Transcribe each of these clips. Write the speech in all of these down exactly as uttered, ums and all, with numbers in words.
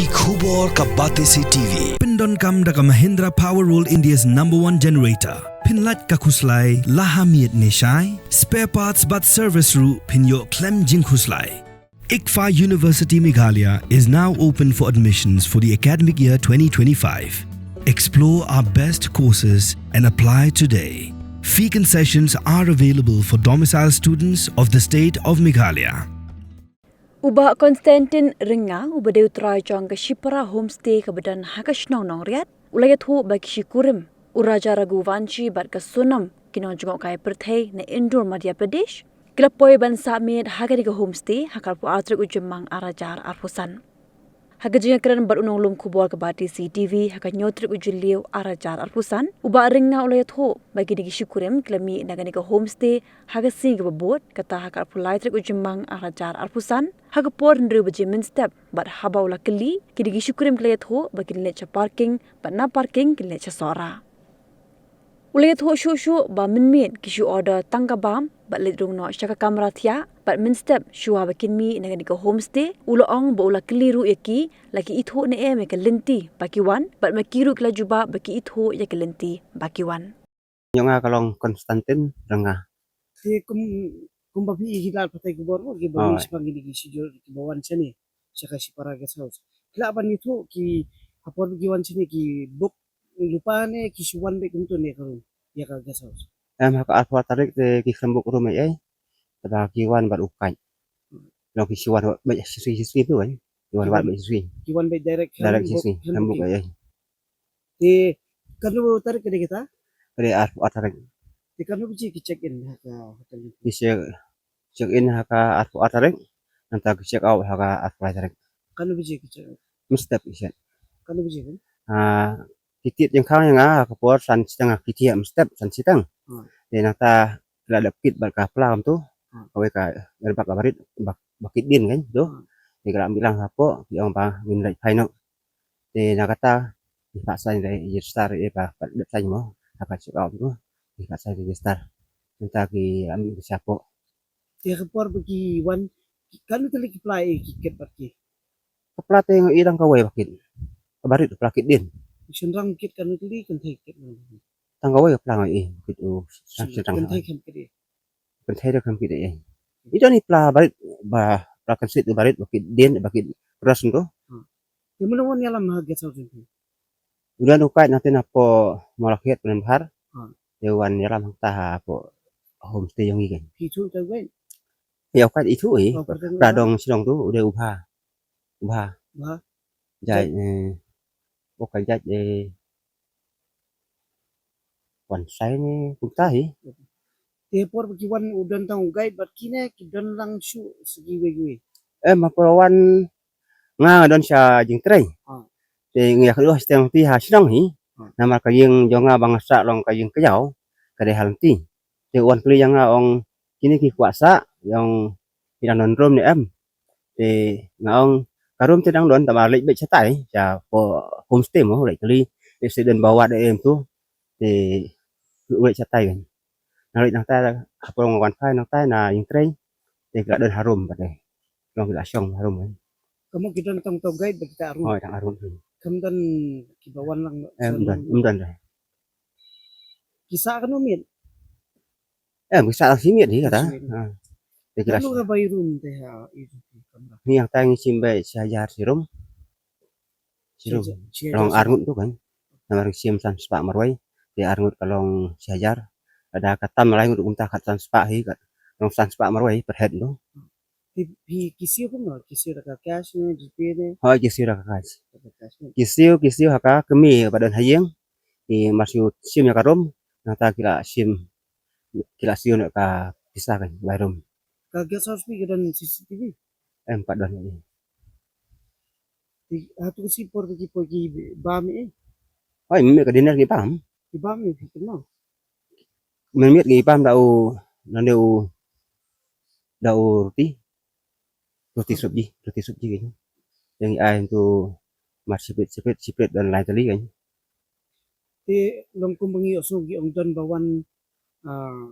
Ki khubor ka Batesi T V pyndonkam da ka Mahindra Power World, India's number one generator. Pynlait ka khuslai la ha miet ne shai. Spare parts bad service ruh phin ïoh khlem jingkhuslai. ICFAI University Meghalaya is now open for admissions for the academic year twenty twenty-five. Explore our best courses and apply today. Fee concessions are available for domicile students of the state of Meghalaya. U Bah Constantine Rynga, uba dei u trai jong ka Shipara Homestay kaba don ha ka shnong Nongriat, u la ïathuh ba ki shi kurim, u Raja Raghuvanshi bad ka Sonam, ki nongjngohkai pyrthei na Indore, Madhya Pradesh, ki la poi ban sah miet ha kane ka homestay ha ka arphew ar tarik u Jymmang ar hajar arphew san. Ha ka jingïakren bad u nonglum khubor ka Batesi T V ha ka hynñiew tarik u Jylliew ar hajar arphew san, u Bah Rynga u la ïathuh ba kine ki shi kurim ki la mih na kane ka homestay ha ka sngi kaba bud, kata ha ka arphew lai tarik u Jymmang ar hajar arphew san, ha ka por hynriew baje mynstep, bad haba u la kylli, kine ki shi kurim ki la ïathuh ba kin leit sha parking, bad na parking kin leit sha Sohra. U la ïathuh shuh shuh ba mynmiet ki shu order tang ka bam bad leit rung noh sha ka kamra thiah, bad mynstep shuwa ba kin mih na kane ka homestay, u la ong ba u la kylli ruh ïa ki, la ki ithuh ne em ïa ka lynti ba ki wan, bad ma ki ruh ki la jubab ba ki ithuh ïa ka lynti ba ki wan. Ïa nga ka long Constantine Rynga. Te kum, kumba phi ïa ki lad pathai khubor mo, ki ba Oh. wan shaphang kine ki shi jur ki ba wan shane sha ka Shipara Guest House. Ki lah ban ïathuh ki ha por ba ki wan shane ki book lypa ne ki shu wan beit kumto ne ka room ïa ka guest house. Em, ha ka arphew ar tarik te ki khlem book room ei ei. Te ba ki wan bad u kait. Long ki shu wan beit shisngi shisngi tu kan. Ki wan Ki bad wan, beit shisngi. Ki wan beit direct, Direct khlem book, shisngi, khlem khlem book booking. Ei ei. Te katno tarik ka dei kata? Ka dei arphew ar tarik. Te katno baje ki check in ha ka hotel? Ki check, check in ha ka arphew ar tarik. Nangta ki check out ha ka arphew lai tarik. Katno baje ki check out? Mynstep ki check. Katno baje kan? Ah, ki tied jingkhang ïa nga ha ka por san shiteng, ki tied mynstep san shiteng. Hmm. Te nangta ki la dep kit bad ka pla kumto. Hmm. Kawei ka, ka ba ka barit ba, ba kit dien kan tu. Hmm. Te ki la bilang hapoh, ki ong ba ngin leit phai noh. Te na kata, i pat sign da register, i pat, pat dep sign mo, ha ka check out mo, i pat sign register. Nangta ki la mih ki shapoh. Te ka por ba ki wan, ki, katno tylli ki pla ei ki kit bad ki? Ka pla te nga ïohi tang kawei ba kit. Ka barit ka pla kit dien. Shynrang kit katno tylli, kynthei kit? Tang kawei ka pla nga ïohi ba kit, u, shynrang. Kynthei khlem kit ei? Kynthei ruh khlem kit ei. I don i pla barit ba, pla kynsit barit ba kit dien, ba kit ros nto. Hmm. Te mano wan ïalam ha guest house jong phi? U don u kait na te na poh Mawlakhiat Pyndenbhar. Hmm. Te wan ïalam hangta hapoh homestay jong ngi kan. Phi ithuh ïa u kait? Ïa u kait ithuh ei. Oh, pyrthei u kait. Pla dong shnong tu, u dei u Bha. U Bha. Bha. Jait, jait. Eh, u kait jait, eh, Wan sai ne kumta hi. Te por ba ki wan u don tang u guide bad ki ne ki don lang shuh sa kiwei kiwei? Em, ha por wan nga nga don sha jingtrei. Ah. Te nga ïakynduh shiteng ti ha shnong hi. Ah. Namar ka ïing jong nga ba nga sah long ka ïing kjaw, ka dei ha lynti. Te u wan kylli ïa nga ong kine ki kwah sah, ïa ong ki dang don room ne em. Te nga ong ka room te dang don, tangba leit beit shatai, sha poh homestay mo, leit kylli, leit sha don ba wad em tu, te leit shatai kan. Nga leit nangtai, ha por nga wan phai nangtai na ïingtrei, te ki la don ha room pat te. Long ki la shong ha room kan. Ka mut ki don tang tour guide bad kita ha room? Hooid, tang ha room. Kam don kiba wan lang? Em, ym don, ym don. Ki sah katno miet? Em, ki sah tang shi miet hi kata. Shi miet. Ha. Te ki la katno ka bai room te ha, i, i kamra? Ngi hangta ngi shim beit shi hajar shi room. Shi room. Shi hajar. Shi hajar. Long ar ngut tu kan. Namar ngi shim san spah marwei. Te ar ngut ka long shi hajar. Lada ka tam lai ngut kumta kat san spah hi kat. Long san spah marwei per head tu. Ki, ki, ki siew kumno? Ki siew da ka cash ne, GPay ne? Hooid, ki siew da ka cash. Da ka cash ne? Ki siew, ki siew ha ka kmie ba don ha ïing. Ki mar shu shim ïa ka room, nangta ki la shim, ki la siew noh ka pisa kan, bai room. Ka guest house phi ka don CCTV? Em, pat don ei. Te, hato ka shi por ki poi ki bam ei? Hooid, mynmiet ka dinner ki bam. Ki bam ei, phi kynmaw? Mynmiet ki bam da u, nane u, da u roti. Roti sabji, roti sabji kan. Ïa ngi ai tu mar shi plate, shi plate, shi plate don lai tylli kan. Te long kumba ngi ïohsngew ki ong don ba wan, ah,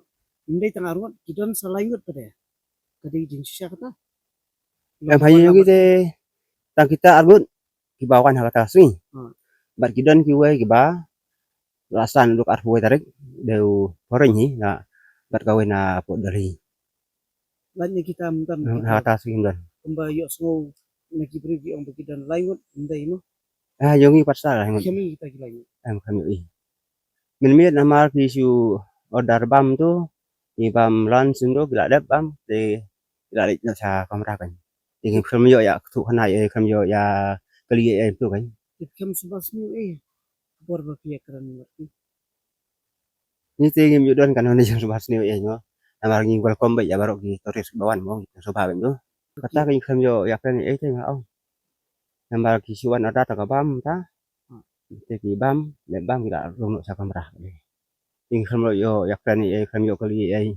ym dei tang ar ngut, ki don sa lai ngut pat de. Ka dei jingshisha kata? Em, ha ïing jong ngi te tang kita ar ngut. kiba wan ha kata ka sngi. Hmm. Bad ki don kiwei kiba la san duk arphew wei tarik, dei u Phareng hi, na bad kawei na Port Delhi. Lait na kita mynta. Hmm, ha kata ka sngi don. Kumba ïohsngew na ki briew ki ong ba ki don lai ngut, ym dei mo? Ah, ïa ngi pat sa lai ngut. Kham ïohi kita ki lai ngut. Em, kham ïohi. Mynmiet namar ki shu order bam tu, ki bam lunch tu, ki la dep bam, te ki la leit noh sha kamra kan. Te kim khlem ïoh ïa kthuh khana ei, khlem ïoh ïa kylli ei tu kan. Te kim sngewbha sniew ei. Khubor ba phi ïakren bad ki. Ngi te ngim ju don kano ne jong sngewbha sniew ei mo. Namar ngi welcome beit ïa baroh ki tourist ba wan mo, ngi sngewbha beit mo. Kata ka ngi khlem ïoh ïakren ei te nga ong. Namar ki shu wan order ta ka bam ta. Te ki bam, leit bam ki la rung noh sha kamra. Ngi khlem ïoh ïakren ei, khlem ïoh kylli ei.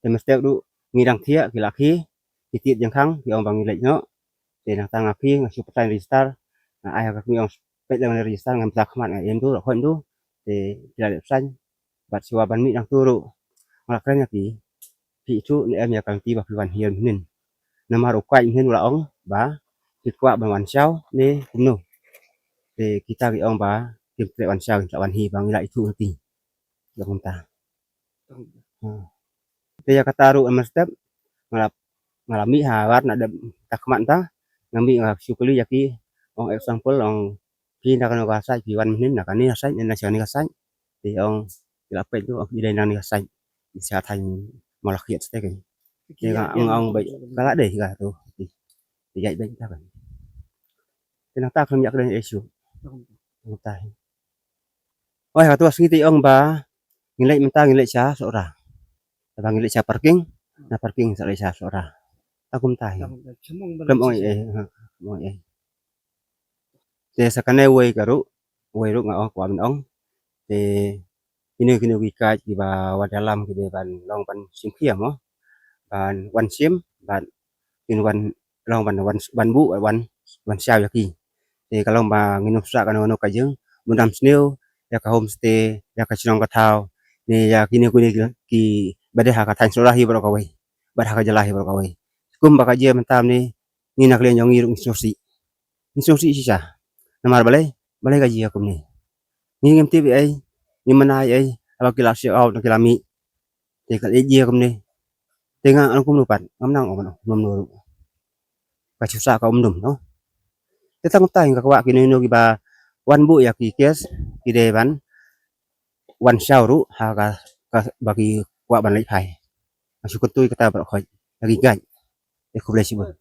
Te mynstep ruh ngi dang thiah, ki la khie, ki tied jingkhang, ki ong ba ngi leit noh. Te nangta nga khie, nga shu pynshai register, nga ai ha ka kmie ong peit lem register, ngam pynshai khmat, nga im tu, la khot tu. Te ki la leit pynshai. Bad shuwa ban mih nangtu ruh nga la kren ïa ki, phi ithuh ne em ïa ka lynti ba phi wan hi mynhynnin? Namar u Kwai mynhynnin u la ong ba phi kwah ban wan shaw ne kumno. Te kita ki ong ba kim treh wan shaw, kim treh wan hi, ba ngi la ithuh lynti. Ki ong kumta. Hmm. Te ïa kata ruh mynstep nga la, nga la mih ha bar na dep ta khmat ta, nga mih nga shu kylli ïa ki, ong example, ong phi na kano ka side, phi wan mynhynnin na kane ka side ne na shane ka side. Te ong ki la peit tu, ong ki dei na kane ka side. Sha thaiñ Mawlakhiat shatei kan. Te nga ong beit ka la dei ka tu. Te ïaid beit ta kan. Te nangta khlem ïakren ei shuh. Nangta. Oi, ha tu ka sngi te ong ba ngin leit mynta, ngin leit sha Sohra. Te ba ngin leit sha parking, na parking sa leit sha Sohra. Ta kumta hi. Khlem ong ei, ha, khlem ong ei. Te sa kane wei ka ruh, wei ruh nga ong, kwah ban ong. Te kine, kine ki guide kiba wat ïalam ki dei ban long ban shim khia mo. Ban wan shim, ban kin wan long ban, wan, wan buh, wan, wan shaw ïa ki. Te ka long ba ngin ym sah kano kano ka jing, mynta sniew ïa ka homestay, ïa ka shnong ka thaw, ne ïa kine, kine ki, kiba dei ha ka thaiñ Sohra hi baroh kawei, bad ha ka jylla hi baroh kawei. Kumba ka jia mynta ne, ngi na ka liang jong ngi ruh ngi sngewsih. Ngi sngewsih shisha. Namar balei, balei ka jia kumne? Ngi ngim tip ei, ngim mane ei, haba ki la show out, ki la mih. Te ka leit jia kumne. Te nga ong kumno pat, ngam nang ong kumno ruh. Ka shu sah ka um dum, no? Te tang kumta nga kwah kino kino kiba wan buh ïa ki case, ki dei ban wan shaw ruh ha ka, kaba ki kwah ban leit phai. Nga shu kyntu ïa kata baroh khoit ïa ki guide. Te khublei shibun.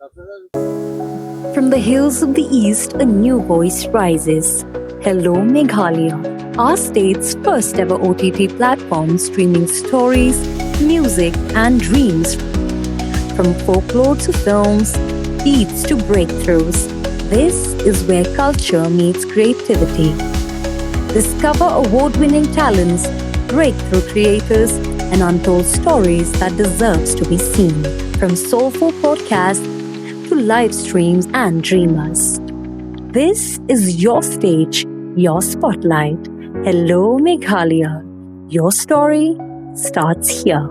From the hills of the East, a new voice rises. Hello Meghalaya, our state's first ever O T T platform streaming stories, music, and dreams. From folklore to films, beats to breakthroughs, this is where culture meets creativity. Discover award winning talents, breakthrough creators, and untold stories that deserves to be seen. From soulful podcasts to live streams and dreamers, this is your stage, your spotlight. Hello Meghalaya, your story starts here.